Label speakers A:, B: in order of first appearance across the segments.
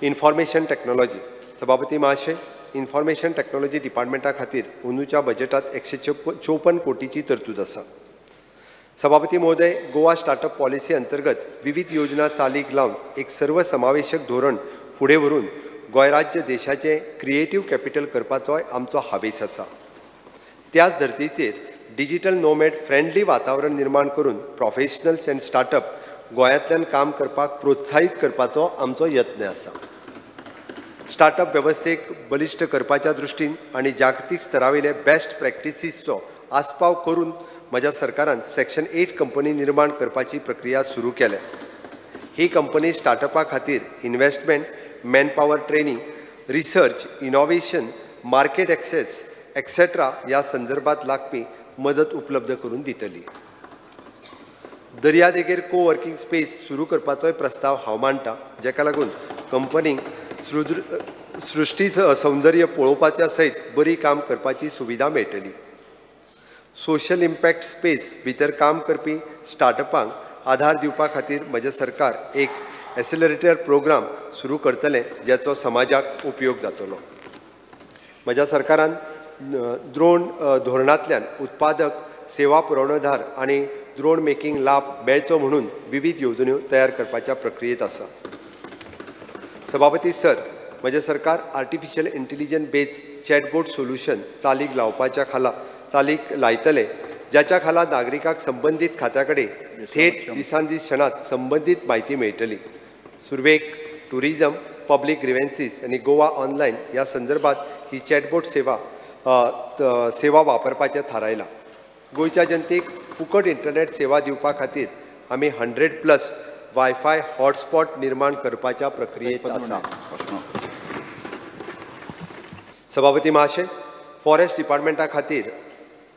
A: Information technology. सभापती महाशय, information technology डिपार्टमेंटा खातीर अंदूच्या बजेटात 154 कोटीची तरतूद आसा. सभापती महोदय, गोवा स्टार्टअप पॉलिसी अंतर्गत विविध योजना चालीक लावन एक सर्वसमावेशक धोरण फुडें व्हरून गोंय राज्य देशाचें क्रिएटीव कॅपिटल करपाचोय आमचो हावेस आसा. त्याच धर्तीचेर डिजिटल नोमॅड फ्रेंडली वातावरण निर्माण करून प्रोफेशनल्स अँड स्टार्टअप गोंयांतल्यान काम करपाक प्रोत्साहीत करपाचो आमचो यत्न आसा. स्टार्टअप वेवस्थेक बलिश्ट करपाच्या दृश्टीन आनी जागतीक स्तरावयले बेस्ट प्रॅक्टिसीसचो आस्पाव करून म्हज्या सरकारान सेक्शन 8 कंपनी निर्माण करपाची प्रक्रिया सुरू केल्या. ही कंपनी स्टार्टअपा खातीर investment, manpower training, research, innovation, market access etcetera ह्या संदर्भात लागपी मदत उपलब्ध करून दितली. दर्यादेगेर को वर्किंग स्पेस सुरू करपाचोय प्रस्ताव हांव मांडटा, जाका लागून कंपनीक सृश्टी सौंदर्य पळोवपाच्या सयत बरी काम करपाची सुविधा मेळटली. सोशल इम्पॅक्ट स्पेस भितर काम करपी स्टार्टअपांक आधार दिवपा खातीर म्हजें सरकार एक एक्सेलरेटर प्रोग्राम सुरू करतलें, ज्याचो समाजाक उपयोग जातलो. म्हज्या सरकारान द्रोण धोरणांतल्यान उत्पादक, सेवा पुरवणदार आनी द्रोण मेकिंग लाभ मेळचो म्हणून विविध येवजण्यो तयार करपाच्या प्रक्रियेत आसा. सभापती सर, म्हजें सरकार artificial intelligence based chatbot solution चालीक लावपाच्या खाला चालीक लायतले, ज्याच्या खाला नागरिकांक संबंदीत खात्या कडेन थेट दिसान दीस क्षणांत संबंदीत म्हायती मेळटली. सुरवेक टुरिजम, पब्लीक ग्रिव्हन्सीस आनी गोवा ऑनलायन ह्या संदर्भात ही चॅटबोट सेवा सेवा वापरपाचें थारायलां. गोंयच्या जनतेक फुकट इंटरनेट सेवा दिवपा खातीर आमी 100+ वायफाय हॉटस्पॉट निर्माण करपाच्या प्रक्रियेत आसा. सभापती महाशय, फॉरेस्ट डिपार्टमेंटा खातीर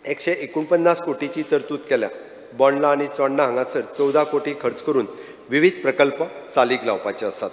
A: 149 कोटीची तरतूद केल्या. बोंडला आनी चोडणा हांगासर 14 कोटी खर्च करून विविध प्रकल्प चालीक लावपाचे आसात.